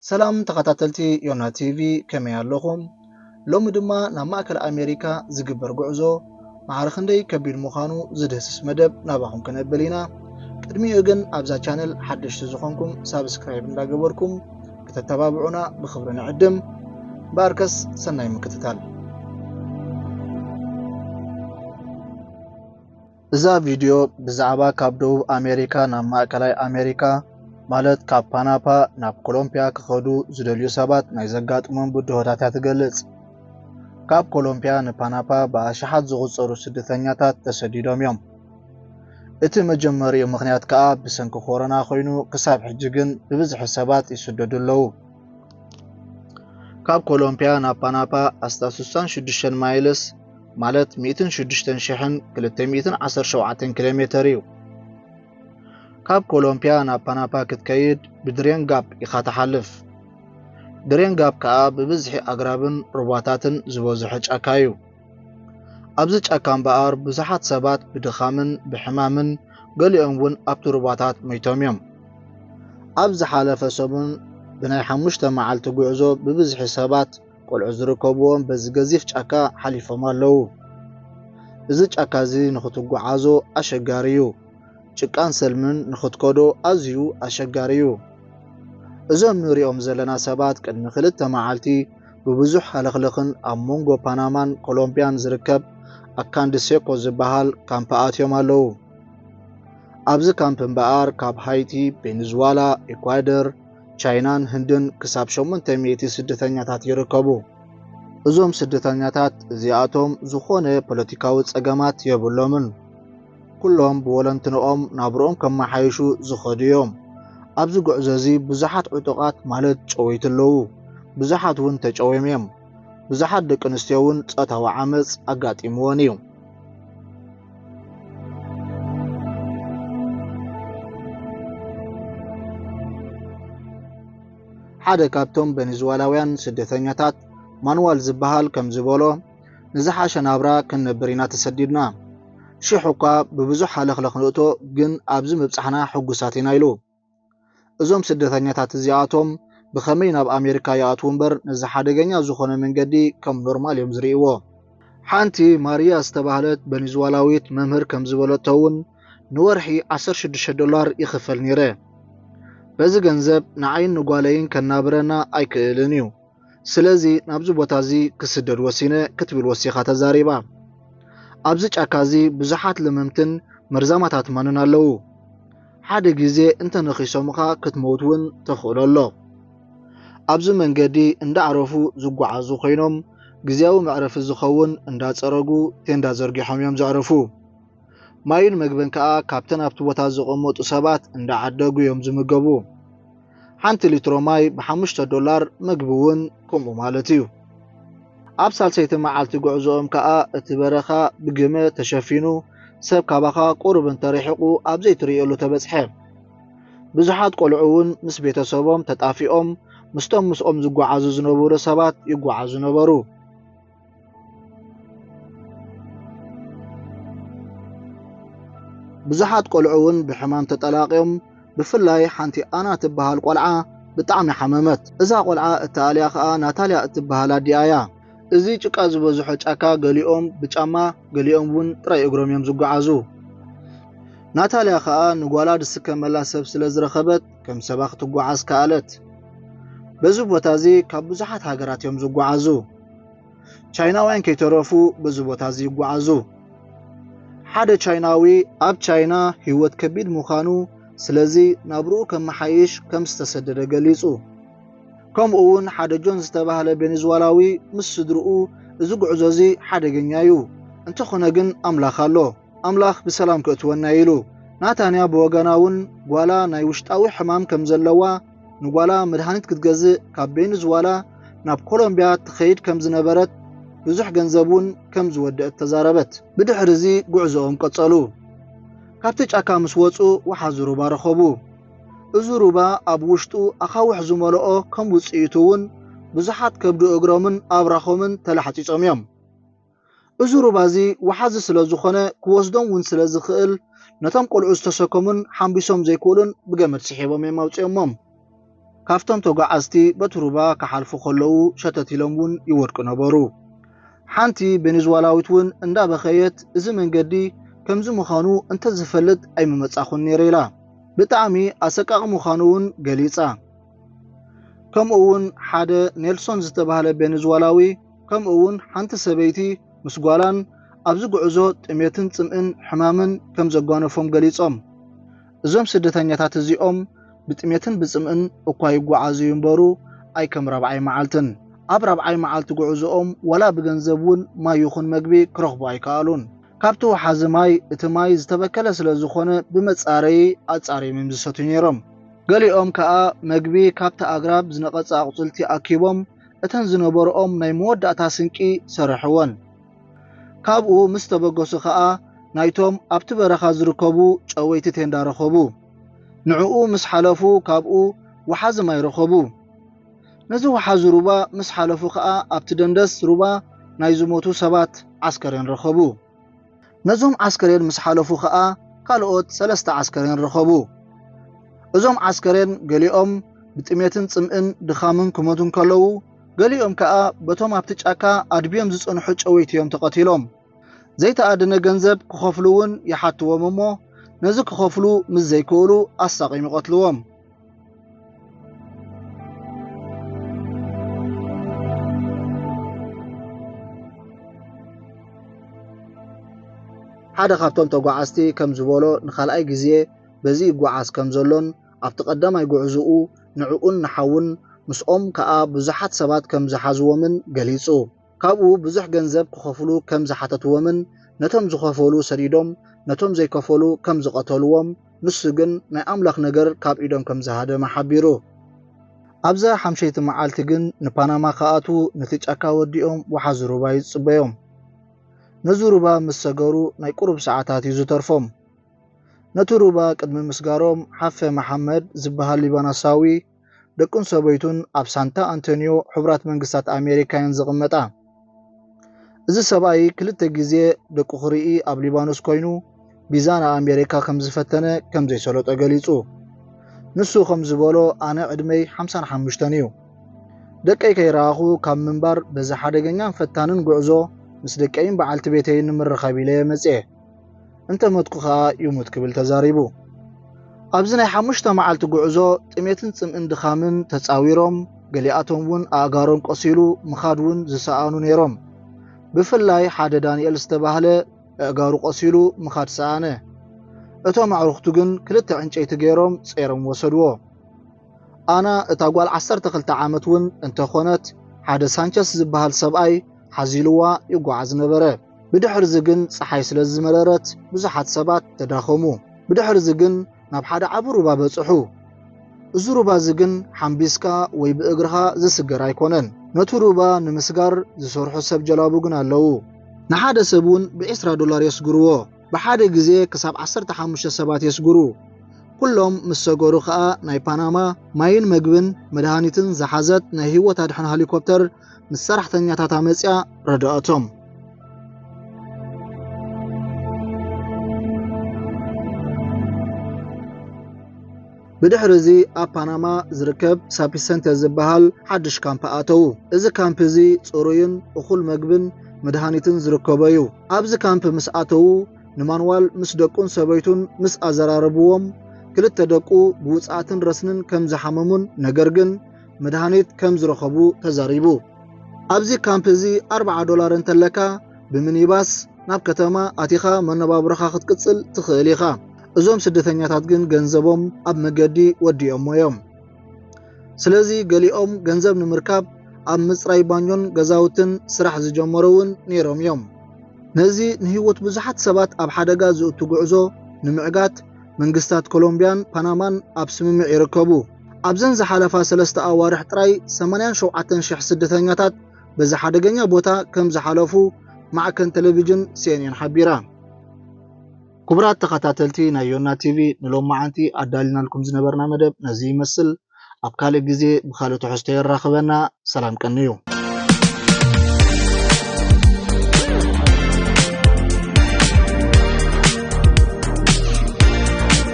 ሰላም ተኸታተልቲ ዮና ቲቪ፣ ከመይ ኣለኹም? ሎሚ ድማ ናብ ማእከል ኣሜሪካ ዝግበር ጉዕዞ ማዕረ ክንደይ ከቢድ ምዃኑ ዝድህስስ መደብ ናባኹም ከነብል ኢና። ቅድሚኡ ግን ኣብዛ ቻነል ሓደሽቲ ዝኾንኩም ሳብስክራይብ እንዳገበርኩም ከተተባብዑና ብኽብሪ ንዕድም። እምበኣርከስ ሰናይ ምክትታል። እዛ ቪድዮ ብዛዕባ ካብ ደቡብ ኣሜሪካ ናብ ማእከላይ ኣሜሪካ፣ ማለት ካብ ፓናፓ ናብ ኮሎምፒያ ክኸዱ ዝደልዩ ሰባት ናይ ዘጋጥሞም ብድሆታት እያ ትገልጽ። ካብ ኮሎምፒያ ንፓናፓ ብኣሽሓት ዝቑጸሩ ስደተኛታት ተሰዲዶም እዮም። እቲ መጀመሪኡ ምኽንያት ከኣ ብሰንኪ ኮሮና ኮይኑ፣ ክሳብ ሕጂ ግን ብብዝሒ ሰባት ይስደዱ ኣለዉ። ካብ ኮሎምፒያ ናብ ፓናፓ ኣስታት ስሳን ሽዱሽተን ማይልስ፣ ማለት ሚእትን ሽዱሽተን ሽሕን ክልተ ሚእትን ዓሰርተ ሸውዓተን ኪሎ ሜተር እዩ። ካብ ኮሎምፒያ ናብ ፓናፓ ክትከይድ ብድሬን ጋፕ ኢኻ ትሓልፍ። ድሬን ጋፕ ከኣ ብብዝሒ ኣግራብን ሩባታትን ዝበዝሖ ጫካ እዩ። ኣብዚ ጫካ እምበኣር ብዙሓት ሰባት ብድኻምን ብሕማምን ገሊኦም እውን ኣብቲ ሩባታት ሞይቶም እዮም። ኣብ ዝሓለፈ ሰሙን ብናይ ሓሙሽተ መዓልቲ ጉዕዞ ብብዝሒ ሰባት ቆልዑ ዝርከብዎም በዚ ገዚፍ ጫካ ሓሊፎም ኣለዉ። እዚ ጫካ እዚ ንኽትጓዓዞ ኣሸጋሪ እዩ። ጭቃን ሰልምን ንኽትከዶ ኣዝዩ ኣሸጋሪ እዩ። እዞም ንሪኦም ዘለና ሰባት ቅድሚ ክልተ መዓልቲ ብብዙሕ ሃለኽለኽን ኣብ መንጎ ፓናማን ኮሎምቢያን ዝርከብ ኣካንድሴኮ ዝበሃል ካምፕ ኣትዮም ኣለዉ። ኣብዚ ካምፕ እምበኣር ካብ ሃይቲ፣ ቬኔዙዋላ፣ ኢኳደር፣ ቻይናን ህንድን ክሳብ ሸሞንተ ሚእቲ ስደተኛታት ይርከቡ። እዞም ስደተኛታት እዚኣቶም ዝኾነ ፖለቲካዊ ጸገማት የብሎምን። ኩሎም ብወለንትንኦም ናብርኦም ከመሓይሹ ዝኸዱ እዮም። ኣብዚ ጉዕዞ እዚ ብዙሓት ዕጡቓት ማለት ጨወይቲ ኣለዉ። ብዙሓት እውን ተጨውዮም እዮም። ብዙሓት ደቂ ኣንስትዮ እውን ጾታዊ ዓመጽ ኣጋጢምወን እዩ። ሓደ ካብቶም ቬኔዙዋላውያን ስደተኛታት ማኑዋል ዝበሃል ከም ዝበሎ፣ "ንዝሓሸ ናብራ ክንነብር ኢና ተሰዲድና። ሽሕ እኳ ብብዙሕ ሃለኽለኽ ንእቶ፣ ግን ኣብዚ ምብጻሕና ሕጉሳት ኢና" ኢሉ። እዞም ስደተኛታት እዚኣቶም ብኸመይ ናብ ኣሜሪካ ይኣትዉ እምበር፣ ነዚ ሓደገኛ ዝኾነ መንገዲ ከም ኖርማል እዮም ዝርእይዎ። ሓንቲ ማርያ ዝተባህለት ቬኔዙዋላዊት መምህር ከም ዝበለቶ እውን፣ "ንወርሒ ዓሰርተ ሽዱሽተ ዶላር ይኽፈል ነይረ። በዚ ገንዘብ ንዓይን ንጓለይን ከናብረና ኣይክእልን እዩ። ስለዚ ናብዚ ቦታ እዚ ክስደድ ወሲነ" ክትብል ወሲኻ ተዛሪባ። ኣብዚ ጫካ እዚ ብዙሓት ለመምትን መርዛማት ኣትማንን ኣለዉ። ሓደ ግዜ እንተነኺሶምኻ ክትመውት እውን ተኽእሎ ኣሎ። ኣብዚ መንገዲ እንዳዕረፉ ዝጓዓዙ ኮይኖም፣ ግዝያዊ መዕረፊ ዝኸውን እንዳጸረጉ ቴንዳ ዘርጊሖም እዮም ዘዕርፉ። ማይን መግብን ከኣ ካብተን ኣብቲ ቦታ ዝቐመጡ ሰባት እንዳዓደጉ እዮም ዝምገቡ። ሓንቲ ሊትሮ ማይ ብሓሙሽተ ዶላር፣ መግቢ እውን ከምኡ ማለት እዩ። ኣብ ሳልሰይቲ መዓልቲ ጉዕዞኦም ከኣ እቲ በረኻ ብግመ ተሸፊኑ፣ ሰብ ካባኻ ቁሩብ እንተርሒቑ ኣብ ዘይትርእየሉ ተበጽሐ። ብዙሓት ቆልዑ እውን ምስ ቤተሰቦም ተጣፊኦም፣ ምስቶም ምስኦም ዝጓዓዙ ዝነበሩ ሰባት ይጓዓዙ ነበሩ። ብዙሓት ቆልዑ እውን ብሕማም ተጠላቕዮም፣ ብፍላይ ሓንቲ ኣና ትበሃል ቆልዓ ብጣዕሚ ሓመመት። እዛ ቆልዓ እተኣልያ ኸኣ ናታልያ እትበሃል ኣዲኣ እያ። እዚ ጭቃ ዝበዝሖ ጫካ ገሊኦም ብጫማ፣ ገሊኦም እውን ጥራይ እግሮም እዮም ዝጓዓዙ። ናታልያ ኸኣ ንጓላ ዝስከመላ ሰብ ስለ ዝረኸበት ከም ሰባ ክትጓዓዝ ከኣለት። በዚ ቦታ እዚ ካብ ብዙሓት ሃገራት እዮም ዝጓዓዙ። ቻይናውያን ከይተረፉ በዚ ቦታ እዚ ይጓዓዙ። ሓደ ቻይናዊ ኣብ ቻይና ህይወት ከቢድ ምዃኑ፣ ስለዚ ናብርኡ ከመሓይሽ ከም ዝተሰደደ ገሊጹ። ከምኡ እውን ሓደ ጆን ዝተባህለ ቬኔዙዋላዊ ምስ ስድርኡ፣ "እዚ ጉዕዞ እዚ ሓደገኛ እዩ፣ እንተኾነ ግን ኣምላኽ ኣሎ፣ ኣምላኽ ብሰላም ከእትወና" ኢሉ። ናታንያ ብወገና እውን ጓላ ናይ ውሽጣዊ ሕማም ከም ዘለዋ፣ ንጓላ መድሃኒት ክትገዝእ ካብ ቬኔዙዋላ ናብ ኮሎምቢያ ትኸይድ ከም ዝነበረት፣ ብዙሕ ገንዘብ እውን ከም ዝወደአት ተዛረበት። ብድሕሪ እዚ ጉዕዞኦም ቀጸሉ። ካብቲ ጫካ ምስ ወጹ፣ ወሓዚ ሩባ ረኸቡ። እዚ ሩባ ኣብ ውሽጡ ኣኻውሕ ዝመልኦ ከም ውጽኢቱ እውን፣ ብዙሓት ከብዲ እግሮምን ኣብራኾምን ተላሕጺጾም እዮም። እዚ ሩባ እዚ ወሓዚ ስለ ዝኾነ፣ ክወስዶም እውን ስለ ዝኽእል፣ ነቶም ቆልዑ ዝተሰከሙን ሓንቢሶም ዘይክእሉን ብገመድ ስሒቦም እዮም ኣውጺኦሞም። ካብቶም ተጓዓዝቲ በቲ ሩባ ክሓልፉ ከለዉ ሸተት ኢሎም እውን ይወድቁ ነበሩ። ሓንቲ ቬኔዙዋላዊት እውን እንዳበኸየት፣ እዚ መንገዲ ከምዚ ምዃኑ እንተዝፈልጥ ኣይምመጻኹን ነይረ ኢላ። ብጣዕሚ ኣሰቃቒ ምዃኑ እውን ገሊጻ። ከምኡ እውን ሓደ ኔልሶን ዝተባህለ ቬኔዙዋላዊ፣ ከምኡ እውን ሓንቲ ሰበይቲ ምስ ጓላን ኣብዚ ጉዕዞ ጥሜትን ጽምእን ሕማምን ከም ዘጓነፎም ገሊጾም። እዞም ስደተኛታት እዚኦም ብጥሜትን ብጽምእን እኳ ይጓዓዙ እዩ እምበሩ፣ ኣይ ከም ራብዓይ መዓልትን። ኣብ ራብዓይ መዓልቲ ጉዕዞኦም ዋላ ብገንዘብ እውን ማይ ይኹን መግቢ ክረኽቡ ኣይከኣሉን። ካብቲ ወሓዚ ማይ፣ እቲ ማይ ዝተበከለ ስለ ዝኾነ ብመጻረዪ ኣጻርዮም እዮም ዝሰትዩ ነይሮም። ገሊኦም ከኣ መግቢ ካብቲ ኣግራብ ዝነቐጸ ኣቑጽልቲ ኣኪቦም እተን ዝነበርኦም ናይ መወዳእታ ስንቂ ሰረሕወን። ካብኡ ምስ ተበገሱ ኸኣ ናይቶም ኣብቲ በረኻ ዝርከቡ ጨወይቲ ቴንዳ ረኸቡ። ንዕኡ ምስ ሓለፉ ካብኡ ወሓዚ ማይ ረኸቡ። ነዚ ወሓዚ ሩባ ምስ ሓለፉ ኸኣ ኣብቲ ደንደስ ሩባ ናይ ዝሞቱ ሰባት ዓስከሬን ረኸቡ። ነዞም ዓስከሬን ምስ ሓለፉ ኸኣ ካልኦት ሰለስተ ዓስከሬን ረኸቡ። እዞም ዓስከሬን ገሊኦም ብጥሜትን ጽምእን ድኻምን ክሞቱ እንከለዉ፣ ገሊኦም ከኣ በቶም ኣብቲ ጫካ ኣድብዮም ዝጸንሑ ጨወይቲ እዮም ተቐቲሎም። ዘይተኣደነ ገንዘብ ክኸፍሉ እውን ይሓትዎም እሞ፣ ነዚ ክኸፍሉ ምስ ዘይክእሉ ኣሳቒም ይቐትልዎም። ሓደ ካብቶም ተጓዓዝቲ ከም ዝበሎ፣ ንኻልኣይ ግዜ በዚ ይጓዓዝ ከም ዘሎን ኣብቲ ቀዳማይ ጉዕዞኡ ንዕኡን ንሓዉን ምስኦም ከኣ ብዙሓት ሰባት ከም ዝሓዝዎምን ገሊጹ። ካብኡ ብዙሕ ገንዘብ ክኸፍሉ ከም ዝሓተትዎምን ነቶም ዝኸፈሉ ሰዲዶም ነቶም ዘይከፈሉ ከም ዝቐተልዎም፣ ንሱ ግን ናይ ኣምላኽ ነገር ካብ ኢዶም ከም ዝሃደመ ሓቢሩ። ኣብዛ ሓምሸይቲ መዓልቲ ግን ንፓናማ ክኣትዉ ነቲ ጫካ ወዲኦም ወሓዚ ሩባ እዩ ዝጽበዮም። ነዚ ሩባ ምስ ሰገሩ ናይ ቁሩብ ሰዓታት እዩ ዝተርፎም። ነቲ ሩባ ቅድሚ ምስጋሮም፣ ሓፈ መሓመድ ዝበሃል ሊባኖሳዊ ደቁን ሰበይቱን ኣብ ሳንታ ኣንቶኒዮ ሕቡራት መንግስታት ኣሜሪካ እየን ዝቕመጣ። እዚ ሰብኣይ ክልተ ግዜ ደቁ ክርኢ ኣብ ሊባኖስ ኮይኑ፣ ቪዛ ንኣሜሪካ ከም ዝፈተነ ከም ዘይሰለጦ ገሊጹ። ንሱ ከም ዝበሎ፣ ኣነ ዕድመይ ሓምሳን ሓሙሽተን እዩ። ደቀይ ከይረኣኹ ካብ ምንባር፣ በዚ ሓደገኛን ፈታንን ጉዕዞ ምስ ደቀይን በዓልቲ ቤተይን ንምርኻብ ኢለ እየ መጽኤ። እንተ መትኩ ኸኣ ይሙት ክብል ተዛሪቡ። ኣብዚ ናይ ሓሙሽተ መዓልቲ ጉዕዞ ጥሜትን ጽምእን ድኻምን ተጻዊሮም፣ ገሊኣቶም እውን ኣእጋሮም ቆሲሉ ምኻድ እውን ዝሰኣኑ ነይሮም። ብፍላይ ሓደ ዳንኤል ዝተባህለ ኣእጋሩ ቆሲሉ ምኻድ ሰኣነ። እቶም ኣዕሩኽቱ ግን ክልተ ዕንጨይቲ ገይሮም ጸይሮም ወሰድዎ። ኣና እታ ጓል ዓሰርተ ክልተ ዓመት እውን እንተኾነት፣ ሓደ ሳንቸስ ዝበሃል ሰብኣይ ሓዚልዋ ይጓዓዝ ነበረ። ብድሕርዚ ግን ጸሓይ ስለ ዝመረረት ብዙሓት ሰባት ተዳኸሙ። ብድሕርዚ ግን ናብ ሓደ ዓቢ ሩባ በጽሑ። እዚ ሩባ እዚ ግን ሓምቢስካ ወይ ብእግርኻ ዝስገር ኣይኮነን። ነቲ ሩባ ንምስጋር ዝሰርሑ ሰብ ጀላቡ ግን ኣለዉ። ንሓደ ሰብ እውን ብዒስራ ዶላር የስግርዎ። ብሓደ ግዜ ክሳብ ዓሰርተ ሓሙሽተ ሰባት የስግሩ። ኩሎም ምስ ሰገሩ ኸኣ ናይ ፓናማ ማይን መግብን መድሃኒትን ዝሓዘት ናይ ህይወት ኣድሕን ሄሊኮፕተር ምስ ሰራሕተኛታታ መጺኣ ረድኣቶም። ብድሕሪ እዚ ኣብ ፓናማ ዝርከብ ሳፒሰንተ ዝበሃል ሓድሽ ካምፕ ኣተዉ። እዚ ካምፕ እዚ ጽሩይን እኹል መግብን መድሃኒትን ዝርከቦ እዩ። ኣብዚ ካምፕ ምስ ኣተዉ ንማንዋል ምስ ደቁን ሰበይቱን ምስ ኣዘራረብዎም፣ ክልተ ደቁ ብውጽኣትን ረስንን ከም ዝሓመሙን፣ ነገር ግን መድሃኒት ከም ዝረኸቡ ተዛሪቡ። ኣብዚ ካምፕ እዚ ኣርብዓ ዶላር እንተለካ፣ ብሚኒባስ ናብ ከተማ ኣቲኻ መነባብሮኻ ክትቅጽል ትኽእል ኢኻ። እዞም ስደተኛታት ግን ገንዘቦም ኣብ መገዲ ወዲኦሞ እዮም። ስለዚ ገሊኦም ገንዘብ ንምርካብ ኣብ ምጽራይ ባኞን ገዛውትን ስራሕ ዝጀመሩ እውን ነይሮም እዮም። ነዚ ንህይወት ብዙሓት ሰባት ኣብ ሓደጋ ዘእቱ ጉዕዞ ንምዕጋት መንግስታት ኮሎምብያን ፓናማን ኣብ ስምምዕ ይርከቡ። ኣብዘን ዝሓለፋ ሰለስተ ኣዋርሕ ጥራይ ሰማንያን ሸውዓተን ሽሕ ስደተኛታት በዚ ሓደገኛ ቦታ ከም ዝሓለፉ ማዕከን ቴሌቪዥን ሲ ኤን ኤን ሓቢራ። ክቡራት ተኸታተልቲ ናይ ዮና ቲ ቪ፣ ንሎማዓንቲ ኣዳሊናልኩም ዝነበርና መደብ ነዚ ይመስል። ኣብ ካልእ ግዜ ብኻልእ ትሕዝቶ የራኽበና። ሰላም ቀንዩ።